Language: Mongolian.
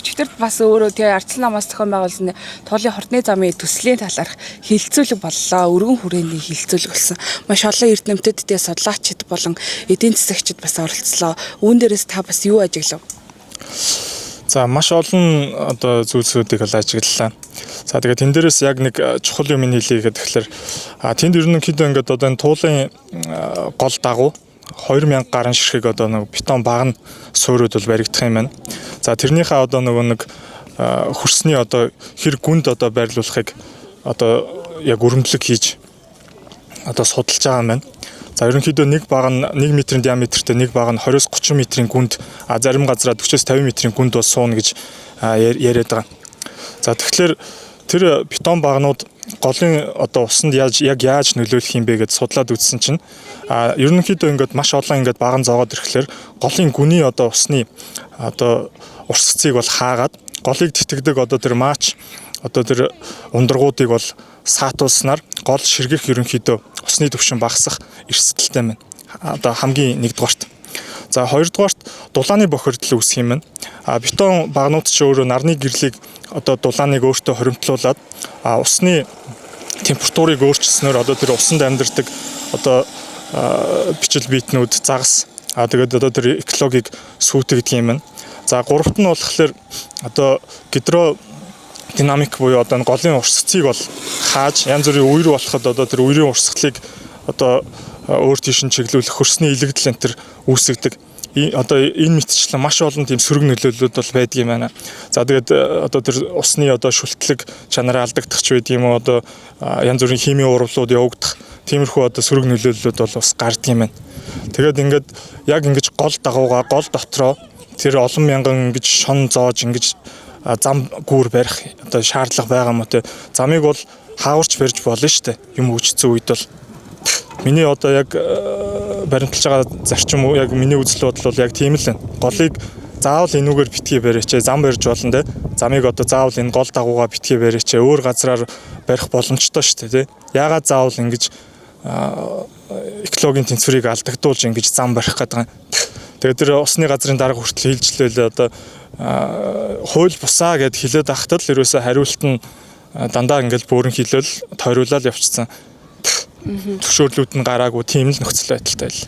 Өчигдөр бас өөрөө тэгээ Ардчилсан намаас зохион байгуулсан туулын хурдны замын төслийн талаарх хэлэлцүүлэг боллоо. Өргөн хүрээний хэлэлцүүлэг болсон. Маш олон эрдэмтэд тэгээ судлаачид болон эдийн засагчид бас оролцлоо. Үүн дээрээс та бас юу ажиглав? За, маш олон одоо зүйлсүүдийг бол ажиглалаа. За, тэгээд тэн дээрээс яг нэг чухал юм хэлье гэдэг тэгэхээр тэнд ерөнхийдөө ингээд одоо энэ туулын гол дагуу 2000 гаруй ширхэг одоо нэг бетон багна суурьуд бол баригдах юм байна. За, тэрнийхээ одоо нөгөө нэг хөрсний одоо хэр гүнд одоо байрлуулахыг одоо яг өрөмдлөг хийж одоо судалж байгаа юм байна. За, ерөнхийдөө нэг баг нь 1 метрийн диаметртэй, нэг баг нь 20-30 метрийн гүнд, зарим газараа 40-50 метрийн гүнд бол сууна гэж яриад байгаа. За, тэгэхээр тэр бетон багнууд голын одоо усанд яаж яг яаж нөлөөлөх юм бэ гэд судлаад үзсэн чинь ерөнхийдөө ингээд маш олон ингээд баган зоогоод ирэхлээр голын гүний одоо усны одоо урсгацыг бол хаагаад, голыг тэтгэдэг одоо тэр маач одоо тэр ундрагуудыг бол саатуулснаар гол ширгэх ерөнхийдөө усны түвшин багасах эрсдэлтэй байна. Одоо хамгийн нэгдүгээрт. За, хоёрдугаарт дулааны бохирдол үүсэх юм байна. Бетон багнууд ч өөрөө нарны гэрлийг одоо дулааныг өөртөө хоримтлуулад усны температурыг өөрчилснөөр одоо тэр усанд амьдардаг одоо бичил биетнүүд, загас, тэгээд одоо тэр экологийг сүйтгэдэг юм байна. За, гуравт нь болохоор одоо гидро динамик буюу одоо энэ голын урсгацыг бол хааж, янз бүрийн үер болоход одоо тэр үерийн урсгалыг одоо өөр тийш нь чиглүүлэх, хөрсний илэгдэл энэ төр үүсгдэг. Одоо энэ мэтчлэн маш олон тийм сөрөг нөлөөллүүд бол байдаг юм байна. За, тэгээд одоо тэр усны одоо шүлтлэг чанараа алдагдах ч байдаг юм уу, одоо янз бүрийн химийн урвлууд явагдах, тиймэрхүү одоо сөрөг нөлөөллүүд бол бас гардаг юм байна. Тэгээд ингээд яг ингэж гол дагуугаа гол дотроо тэр олон мянган ингэж шон зоож ингэж зам гүүр барих одоо шаардлага байгаа юм уу те? Замыг бол хаагурч барьж болно шүү дээ. Юм хөгжсөн үед бол миний одоо яг баримталж байгаа зарчим, яг миний үзэл бодол бол яг тийм л байна. Голыг заавал энүүгээр битгий бариач, зам барьж болно те. Замыг одоо заавал энэ гол дагуугаа битгий бариач, өөр газраар барих боломжтой шүү дээ те. Яагаад заавал ингэж экологийн тэнцвэрийг алдагдуулж ингэж зам барих гэдэг юм? Тэгээд тэр усны газрын дарга хүртэл хэлжлээ одоо хууль бусаа гэд хэлээд ахтал ерөөсөө хариулт нь дандаа ингээл бөөрн хилэл тойруулаад явчихсан. Зөвшөөрлүүд нь гараагүй, тийм л нөхцөл байдалтай л.